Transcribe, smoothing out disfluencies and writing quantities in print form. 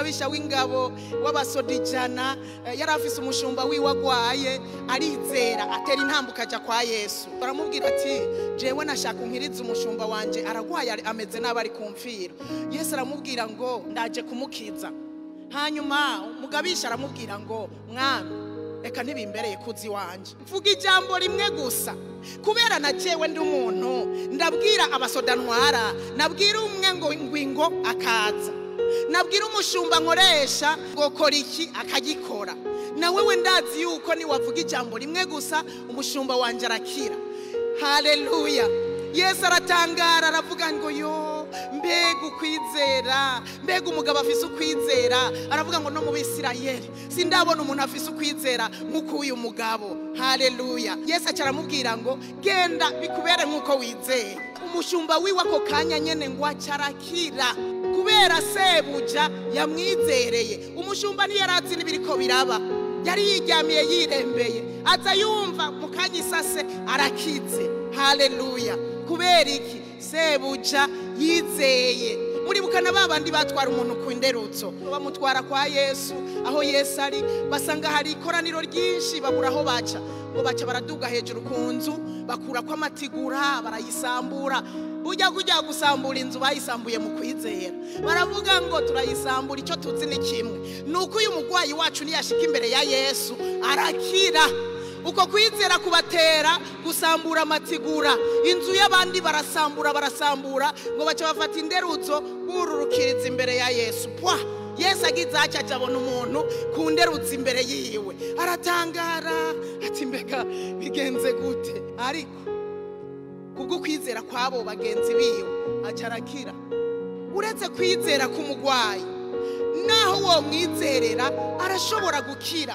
Umugabisha w'ingabo w'abasoda 100 yari afise umushumba wiwe agwaye, arizera atera intambuko ajya kwa Yesu. Baramubwira ati: "Jewe nashaka unkirize umushumba wanje, aragwaye, ameze nabi, ari kumfira." Yesu aramubwira ngo: "Ndaje kumukiza." Hanyuma umugabisha aramubwira ngo: "Mwami, reka ntibimbereye kuzi iwanje, mvuga ijambo rimwe gusa, kubera na jewe ndi umuntu, ndabwira abasoda ntwara, nabwira umwe ngo ngwingo akaza, nabwira umushumba nkoresha ngo kora iki akagikora. Na wewe ndazi yuko niwavuga ijambo rimwe gusa umushumba wanje arakira." Haleluya! Yesu aratangara, aravuga ngo: "Yo, mbega ukwizera, mbega umugabo afise ukwizera!" Aravuga ngo: "No mu Bisirayeli sindabona umuntu afise ukwizera nk'uko uyu mugabo." Haleluya! Yesu aca aramubwira ngo: "Genda, bikubere nk'uko wizeye." Umushumba wiwe ako kanya nyene ngo aca arakira kubera sebuja yamwizereye. Umushumba ntiyarazi n'ibiriko biraba, yari yiryamiye yirembeye, aza yumva mu kanya isase arakize. Haleluya! Kubera iki? Sebuja yizeye. Muribukana ba bandi batwara umuntu ku nderutso, bamutwara kwa Yesu. Aho Yesu ari basanga hari ikoraniro ryinshi, babura aho baca, ngo baca baraduga hejuru ku nzu, bakurako amatigura, barayisambura. Ujya kujya gusambura inzu, bayisambuye mu kwizera. Baravuga ngo: "Turayisambura, icyo tuzi ni kimwe, ni uko uyu murwayi wacu niyashika imbere ya Yesu arakira." Uko kwizera kubatera gusambura amatigura inzu y'abandi. Barasambura, barasambura, ngo baca bafata inderutso bururukiriza imbere ya Yesu pwa. Yesu agize aca abona umuntu ku nderutso imbere yiwe, aratangara ati: "Mbega bigenze gute?" Ariko kubwo kwizera kw'abo bagenzi biwe aca arakira. Uretse kwizera k'umurwayi, naho wo mwizerera arashobora gukira.